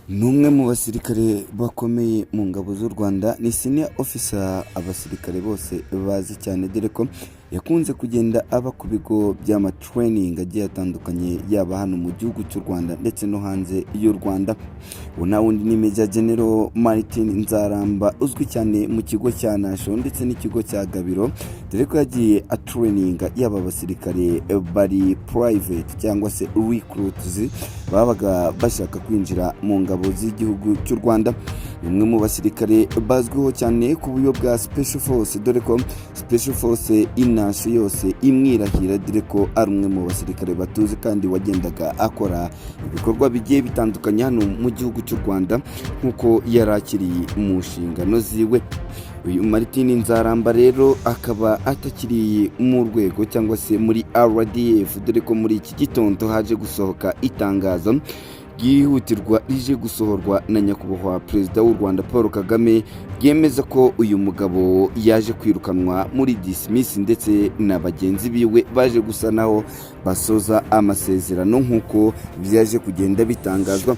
Ni umwe mu basirikare bakomeye mu ngabo z'u Rwanda, ni senior officer abasirikare bose bazi cyane, dore ko yakunze kugenda aba ku bigo by'ama training agiye atandukanye, yaba hano mu gihugu cy'u Rwanda ndetse no hanze y'u Rwanda. Uwo nta wundi ni Major General Martin Nzaramba, uzwi cyane mu kigo cya Nasho ndetse n'ikigo cya Gabiro, dore ko yagiye atraininga yaba abasirikare bari private cyangwa se recruits babaga bashaka kwinjira mu ngabo z'igihugu cy'u Rwanda. Ni umwe mu basirikare bazwiho cyane ku buryo bwa Special Force, dore ko Special Force inasho yose imwirahira, dore ko ari umwe mu basirikare batuzi kandi wagendaga akora ibikorwa bigiye bitandukanye hano mu gihugu cy'u Rwanda nk'uko yari akiri mu nshingano ziwe. Uyu Martin Nzaramba rero akaba atakiri mu rwego cyangwa se muri RDF, dore ko muri iki gitondo haje gusohoka itangazo ryihutirwa rije gusohorwa na nyakubahwa Perezida w'u Rwanda Paul Kagame, ryemeza ko uyu mugabo yaje kwirukanwa muri dismiss, ndetse na bagenzi biwe baje gusa naho basoza amasezerano nk'uko byaje kugenda bitangazwa.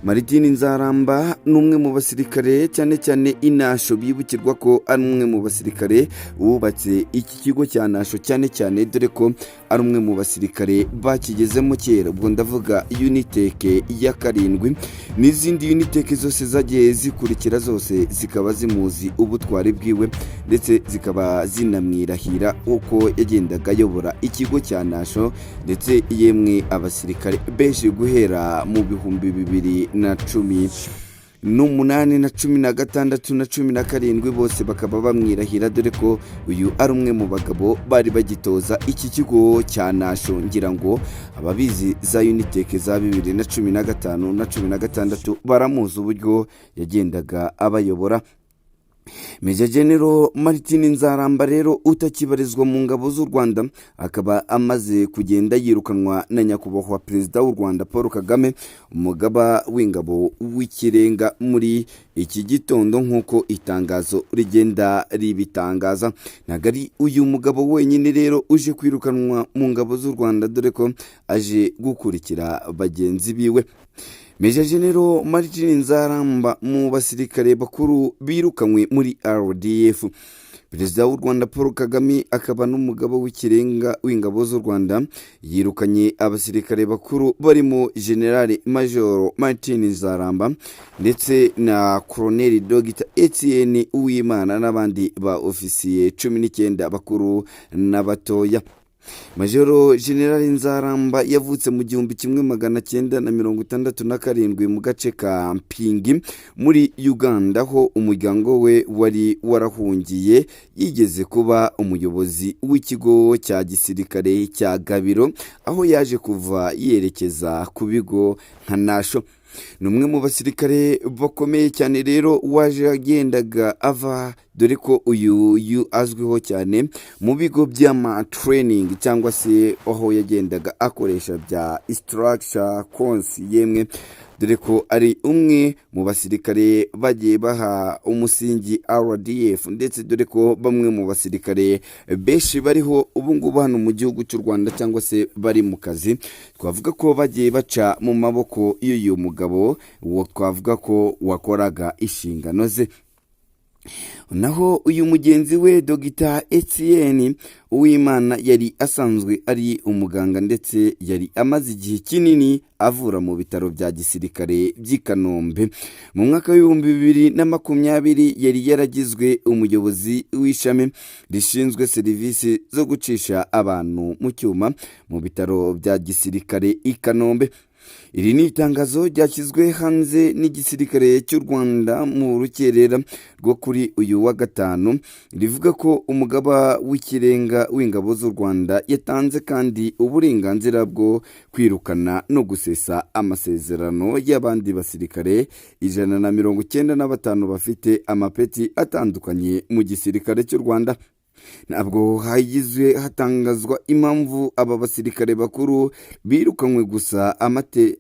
Martin Nzaramba ni umwe mu basirikare cyane cyane inasho bibukirwa ko ari umwe mu basirikare wubatse iki kigo cya Nasho cyane cyane, dore ko ari umwe mu basirikare bakigezemo kera. Ubwo ndavuga unit ya karindwi n'izindi unit zose zagiye zikurikira, zose zikaba zimuzi ubutwari bwiwe, ndetse zikaba zinamwirahira uko yagendaga ayobora ikigo cya Nasho, ndetse yemwe abasirikare benshi guhera mu 2018 na 16 na 17 bose bakaba bamwirahira, dore ko uyu ari umwe mu bagabo bari bagitoza iki kigo cya Nasho. Ngira ngo ababizi za unit za 2015 na 16 baramuzi uburyo yagendaga abayobora. Major General Martin Nzaramba rero utakibarizwa mu ngabo z'u Rwanda, akaba amaze kugenda yirukanwa na nyakubahwa Perezida w'u Rwanda Paul Kagame, umugaba w'ingabo w'ikirenga, muri iki gitondo nk'uko itangazo rigenda ribitangaza. Ntabwo ari uyu mugabo wenyine rero uje kwirukanwa mu ngabo z'u Rwanda, dore ko aje gukurikira bagenzi biwe. Major General Martin Nzaramba mu basirikare bakuru birukanywe muri RDF. Perezida w'u Rwanda Paul Kagame akaba n'umugabo w'ikirenga w'ingabo z'u Rwanda yirukanye abasirikare bakuru barimo General Major Martin Nzaramba ndetse na Colonel Dr Etienne Uwimana n'abandi ba ofisiye 19 bakuru n'abatoya. Majoro General Nzaramba yavutse mu 1967 mu gace ka Mpingi muri Uganda, aho umuryango we wari warahungiye. Yigeze kuba umuyobozi w'ikigo cya gisirikare cya Gabiro, aho yaje kuva yerekeza ku bigo nka Nasho. Ni umwe mu basirikare bakomeye cyane rero waje agendaga ava, dore ko uyu azwiho cyane mu bigo by'ama training cyangwa se aho yagendaga akoresha bya instructor course, yemwe dore ko ari umwe mu basirikare bagiye baha umusingi RDF, ndetse dore ko bamwe mu basirikare benshi bariho ubu ngubu hano mu gihugu cy'u Rwanda cyangwa se bari mu kazi, twavuga ko bagiye baca mu maboko y'uyu mugabo, uwo twavuga ko wakoraga inshingano ze. Naho uyu mugenzi we Dogita Etienne Uwimana yari asanzwe ari umuganga, ndetse yari amaze igihe kinini avura mu bitaro bya gisirikare by'i Kanombe. Mu mwaka wa 2020 yari yaragizwe umuyobozi w'ishami rishinzwe serivisi zo gucisha abantu mu cyuma mu bitaro bya gisirikare i Kanombe. Iri ni itangazo ryashyizwe hanze n'igisirikare cy'u Rwanda mu rukerera rwo kuri uyu wa gatanu, rivuga ko umugaba w'ikirenga w'ingabo z'u Rwanda yatanze kandi uburenganzira bwo kwirukana no gusesa amasezerano y'abandi basirikare 195 bafite amapeti atandukanye mu gisirikare cy'u Rwanda. Ntabwo hagizwe hatangazwa impamvu aba basirikare bakuru birukanywe, gusa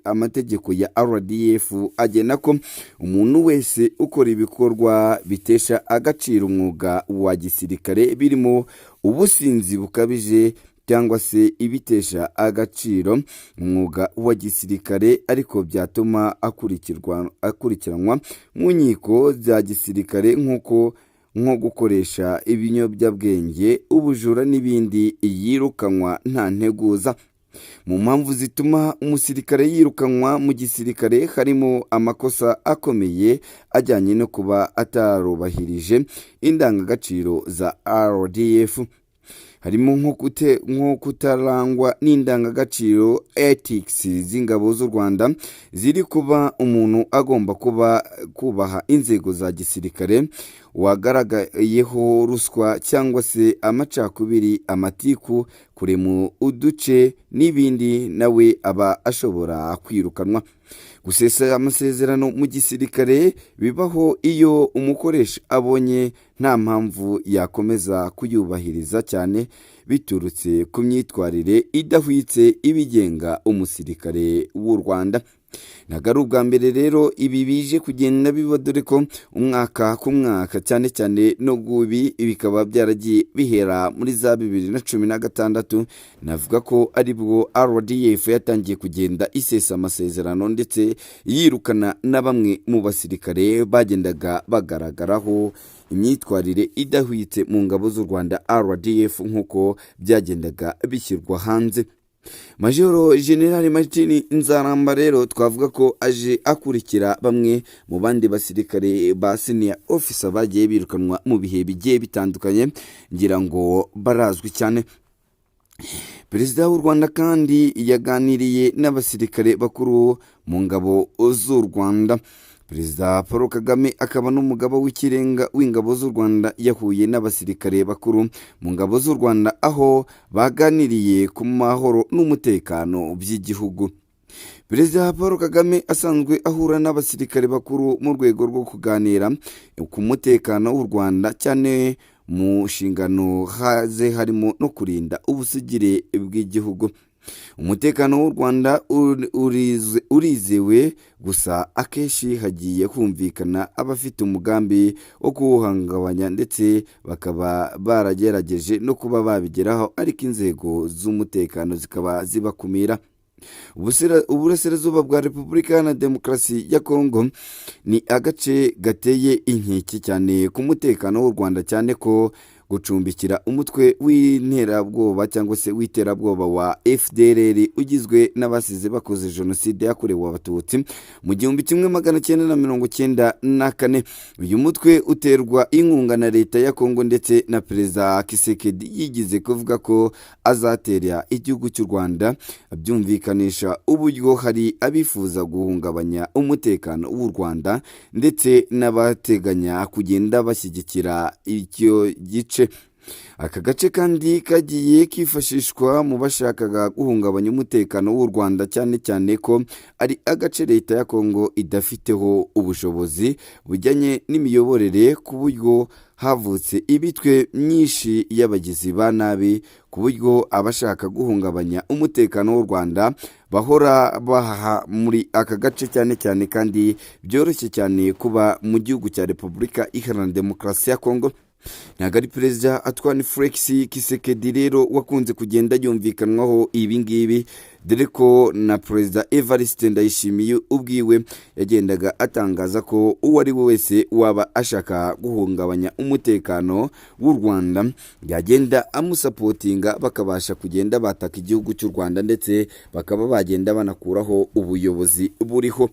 amategeko ya RDF agena ko umuntu wese ukora ibikorwa bitesha agaciro umwuga wa gisirikare, birimo ubusinzi bukabije cyangwa se cyangwa se ibitesha agaciro umwuga wa gisirikare, ariko byatuma akurikiranwa mu nkiko za gisirikare, nk'uko nko gukoresha ibiyobyabwenge, ubujura n'ibindi, yirukanwa nta nteguza. Mu mpamvu zituma umusirikare yirukanwa mu gisirikare harimo amakosa akomeye ajyanye no kuba atarubahirije indangagaciro za RDF, harimo nko kutarangwa n'indangagaciro, ethics, z'ingabo z'u Rwanda, ziri kuba umuntu agomba kuba kubaha inzego za gisirikare, wagaragayeho ruswa cyangwa se amacakubiri, amatiku, kurema uduce n'ibindi, nawe aba ashobora kwirukanwa. Gusesa amasezerano mu gisirikare bibaho iyo umukoresha abonye nta mpamvu yakomeza kuyubahiriza, cyane biturutse ku myitwarire idahwitse ibigenga umusirikare w'u Rwanda. Ntabwo ari ubwa mbere rero ibi bije kugenda biba, dore ko umwaka ku mwaka, cyane cyane no gubi bikaba byaragiye bihera muri za 2016, navuga ko aribwo RDF yatangiye kugenda isesa amasezerano ndetse yirukana na bamwe mu basirikare bagendaga bagaragaraho imyitwarire idahwitse mu ngabo z'u Rwanda RDF, nk'uko byagendaga bishyirwa hanze. Majoro General Martin Nzaramba rero twavuga ko aje akurikira bamwe mu bandi basirikare ba senior officer bagiye birukanwa mu bihe bigiye bitandukanye, ngira ngo barazwi cyane. Perezida w'u Rwanda kandi yaganiriye n'abasirikare bakuru mu ngabo z'u Rwanda. Perezida Paul Kagame akaba n'umugaba w'ikirenga w'ingabo z'u Rwanda yahuye n'abasirikare bakuru mu ngabo z'u Rwanda, aho baganiriye ku mahoro n'umutekano by'igihugu. Perezida Paul Kagame asanzwe ahura n'abasirikare bakuru mu rwego rwo kuganira ku mutekano w'u Rwanda, cyane mu nshingano haze harimo no kurinda ubusugire bw'igihugu. Umutekano w'u Rwanda urizewe, gusa akenshi hagiye kumvikana abafite umugambi wo kuwuhungabanya, ndetse bakaba baragerageje no kuba babigeraho, ariko inzego z'umutekano zikaba zibakumira. Uburasirazuba bwa Repubulika Iharanira Demokarasi ya Kongo ni agace gateye inkeke cyane ku mutekano w'u Rwanda, cyane ko gucumbikira umutwe w'iterabwoba cyangwa se w'iterabwoba wa FDLR, ugizwe n'abasize bakoze jenoside yakorewe Abatutsi mu 1994. Uyu mutwe uterwa inkunga na leta ya Kongo, ndetse na Perezida Tshisekedi yigize kuvuga ko azatera igihugu cy'u Rwanda, abyumvikanisha uburyo hari abifuza guhungabanya umutekano w'u Rwanda ndetse n'abateganya kugenda bashyigikira icyo gice. Aka gace kandi kagiye kifashishwa mu bashakaga guhungabanya umutekano w'u Rwanda, cyane cyane ko ari agace leta ya Kongo idafiteho ubushobozi bujyanye n'imiyoborere, ku buryo havutse imitwe myinshi y'abagizi ba nabi, ku buryo abashaka guhungabanya umutekano w'u Rwanda bahora bahaha muri aka gace cyane cyane, kandi byoroshye cyane kuba mu gihugu cya Repubulika Iharanira Demokarasi ya Kongo. Ntabwo ari Perezida Antoine Felix Tshisekedi rero wakunze kugenda yumvikanwaho ibi ngibi, dore ko na Perezida Evariste Ndayishimiye ubwiwe yagendaga atangaza ko uwo ari we wese waba ashaka guhungabanya umutekano w'u Rwanda yagenda amusupportinga, bakabasha kugenda bataka igihugu cy'u Rwanda, ndetse bakaba bagenda banakuraho ubuyobozi buriho.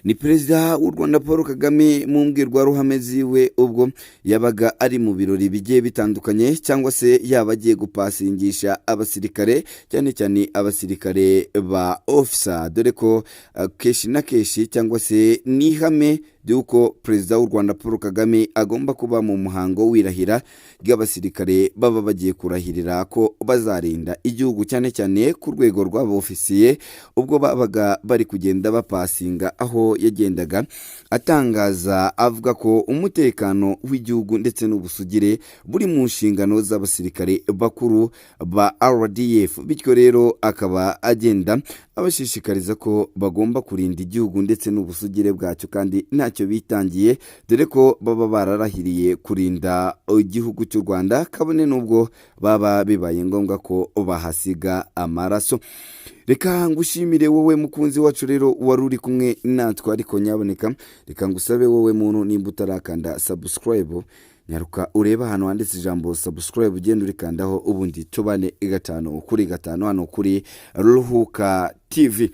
Ni Perezida w'u Rwanda Paul Kagame mu mbwirwaruhame ziwe, ubwo yabaga ari mu birori bigiye bitandukanye cyangwa se yaba agiye gupasingisha abasirikare, cyane cyane abasirikare ba officer, dore ko kenshi na kenshi cyangwa se n'ihame ry'uko Perezida w'u Rwanda Paul Kagame agomba kuba mu muhango w'irahira ry'abasirikare baba bagiye kurahirira ko bazarinda igihugu, cyane cyane ku rwego rw'abofisiye, ubwo babaga bari kugenda bapasinga aho. aho yagendaga atangaza avuga ko umutekano w'igihugu ndetse n'ubusugire buri mu nshingano z'abasirikare bakuru ba RDF. Bityo rero akaba agenda abashishikariza ko bagomba kurinda igihugu ndetse n'ubusugire bwacyo, kandi ntacyo bitangiye, dore ko baba bararahiriye kurinda igihugu cy'u Rwanda, kabone n'ubwo baba bibaye ngombwa ko bahasiga amaraso. Reka ngushimire wowe mukunzi wacu rero wari uri kumwe natwe, ariko nyaboneka reka ngusabe wowe muntu, nimba utarakanda subscribe, nyaruka urebe ahantu handitse ijambo subscribe, ugenda urikandaho, ubundi tubane 5 kuri 5 hano kuri Ruhuka TV.